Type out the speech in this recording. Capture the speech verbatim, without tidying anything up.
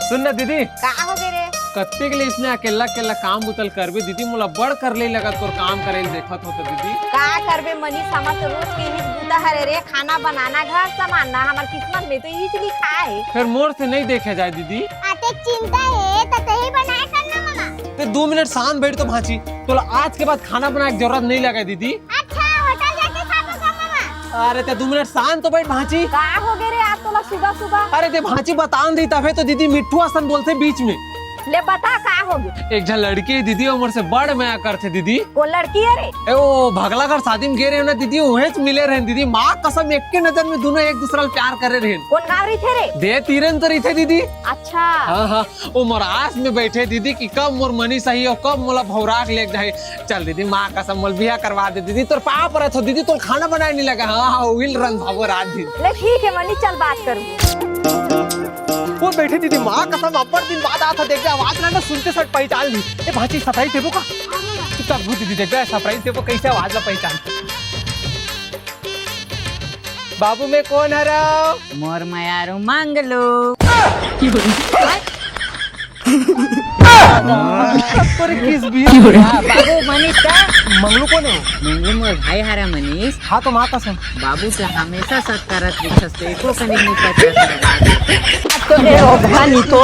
सुन ना दीदी, का हो गे रे? कत्ते के लिए इसने अकेला अकेला काम बुतल करबे दीदी, मोला बड़ कर ले लगा तोर काम करे ल देखत हो तो दीदी। का करबे मनीष, हमर तो रोज के ही बूता हरे रे, खाना बनाना, घर संभालना, हमर किस्मत में तो इही लिखा है। फिर मोर से नहीं देखे जाए दीदी। अतेक चिंता है तो तही बनाए करना मामा। ते दो मिनट शांत बैठ तो भांची, तोला आज के बाद खाना बनाए के जरूरत नहीं लगे दीदी। अच्छा, होटल जाके खाबो का मामा? अरे ते दो मिनट शांत तो बैठ भांची। का हो गे रे आज तोला सुबह सुबह? अरे ते भांची बतान दी तबे तो दीदी मिट्ठू असन बोलथे बीच में। ले बता का हो गे? एक झन लड़की है दीदी, उमर से बड़ मया करथे दीदी। कोन लड़की है रे? ए, वो भगला घर शादी में गे रहे ना दीदी, उहेच मिले रहे दीदी। माँ कसम, एक के नजर में दोनों एक दूसरा ल प्यार करे रहे। कोन गाँव रहिथे रे? दे तीरन तो रहिथे दीदी। अच्छा। हाँ, हाँ, वो मोर आस में बैठे दीदी कि कब मोर मनीष आही और कब मोला भौराक ले जाही। चल दीदी, माँ कसम मोल बिहा करवा दे दीदी, तोर पाँव परत हो दीदी, तोर खाना बनाए नहीं लगा। हाँ, हाँ, उहिल रंग भावो रात दिन। ले ठीक है मनीष, चल बात करूँ। वो बैठे दीदी, माँ कसम, अब्बड़ दिन बाद आत हो, देख बे, आवाज ला ना सुनते सट पहचान ली। ए भांची, surprise देबो का? चुपचाप घू दीदी, देख बे, surprise देबो, कैसे आवाज ला पहचान। बाबू में कौन हरा? मोर मयारू मंगलू। तोरे किस भी? हाँ, बाबू मनीष का? मंगलू कौन है वो? मंगलू मोर भाई हरा मनीष। हाँ तो माँ कसम। बाबू से हमेशा शक करत दिखस, तो एको कनिक नहीं पचास। तो ए ओ घनी तो।